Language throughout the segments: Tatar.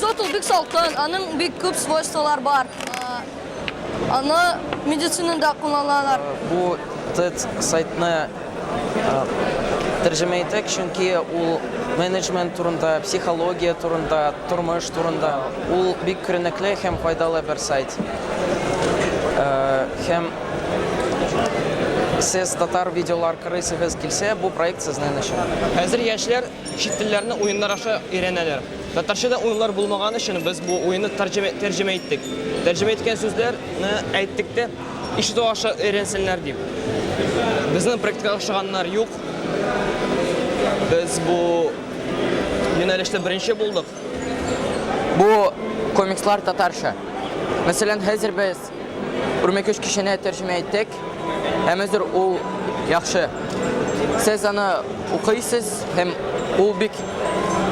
Азот ул бик салкын, аның бик күп свойстволар бар. Аны медицинада кулланалар. Бу TED сайтны тәрҗемә итек, чөнки ул менеджмент турында, психология турында, тормыш турында. Ул бик күренекле һәм файдалы бер сайт. Һәм сез татар видеолар карыйсыгыз килсә, бу проект сезнең өчен. Хәзер яшьләр чит телләрне уеннар аша өйрәнәләр. Татарчада уеннар булмаган өчен без бу уенны тәрҗемә, тәрҗемә иттек. Тәрҗемә иткән сүзләрне әйттек тә, ишетү аша өйрәнсеннәр дип. Безнең проектка охшаганнар юк. Без бу юнәлештә беренче булдык. Бу комикслар татарча. Мәсәлән, хәзер без Үрмәкүч кешене тәрҗемә иттек. Һәм хәзер ул яхшы. Сез аны укыйсыз һәм ул бик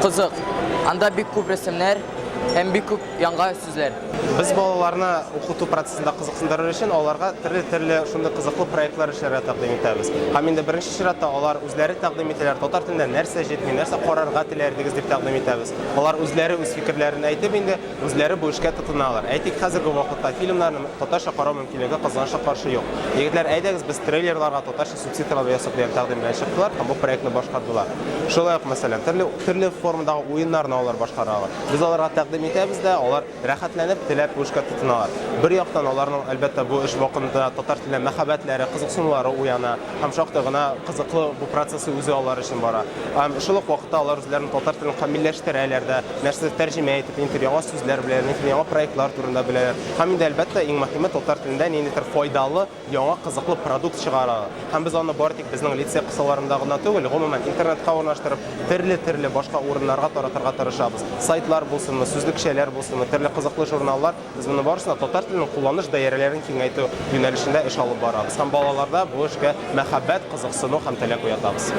кызык. Анда бик күп рәсемнәр һәм бик күп яңа сүзләр. Без балаларны укыту процессында кызыксындырыр өчен аларга төрле-төрле шундый кызыклы проектлар эшләргә тәкъдим итәбез. Һәм инде беренче чиратта алар үзләре тәкъдим итәләр, татар телендә нәрсә җитми, нәрсә карарга теләр идегез дип тәкъдим итәбез. Алар үзләре үз фикерләрен әйтеп инде, Үзләре бу эшкә тотыналар. Әйтик, хәзерге вакытта фильмнарны татарча карау мөмкинлеге кызганычка каршы юк. Егетләр, әйдәгез, без трейлерларга татарча субтитрлар ясыйк дигән тәкъдим белән чыктылар һәм бу проектны башкардылар. Шулай ук, мәсәлән, төрле төрле формадагы уеннарны алар башкаралар. Без аларга тәкъдим итәбез дә, алар рәхәтләнеп, теләп бу эшкә тотыналар. Бер яктан, аларның, әлбәттә, бу эш вакытында татар теленә мәхәббәтләре, кызыксынулары уяна һәм шактый гына кызыклы бу процессы үзе алар өчен бара. Һәм шул ук вакытта алар үзләренең татар телен камилләштерәләр дә, нәрсәдер тәрҗемә итеп, ниндидер яңа сүзләр беләләр, ниндидер яңа проектлар турында беләләр. Һәм инде, әлбәттә, иң мөһиме, татар телендә ниндидер файдалы, яңа кызыклы продукт чыгаралар. Һәм без аны бары тик безнең лицей кысаларында гына түгел, гомумән, интернетка урнаштырып, төрле-төрле башка урыннарга таратырга тырышабыз. Сайтлар булсынмы, сүзлекчәләр булсынмы, төрле кызыклы журналлар, без моны барысын да татар теленең кулланыш даирәләрен киңәйтү юнәлешендә эш алып барабыз. Һәм балаларда бу эшкә мәхәббәт, кызыксыну һәм теләк уятабыз.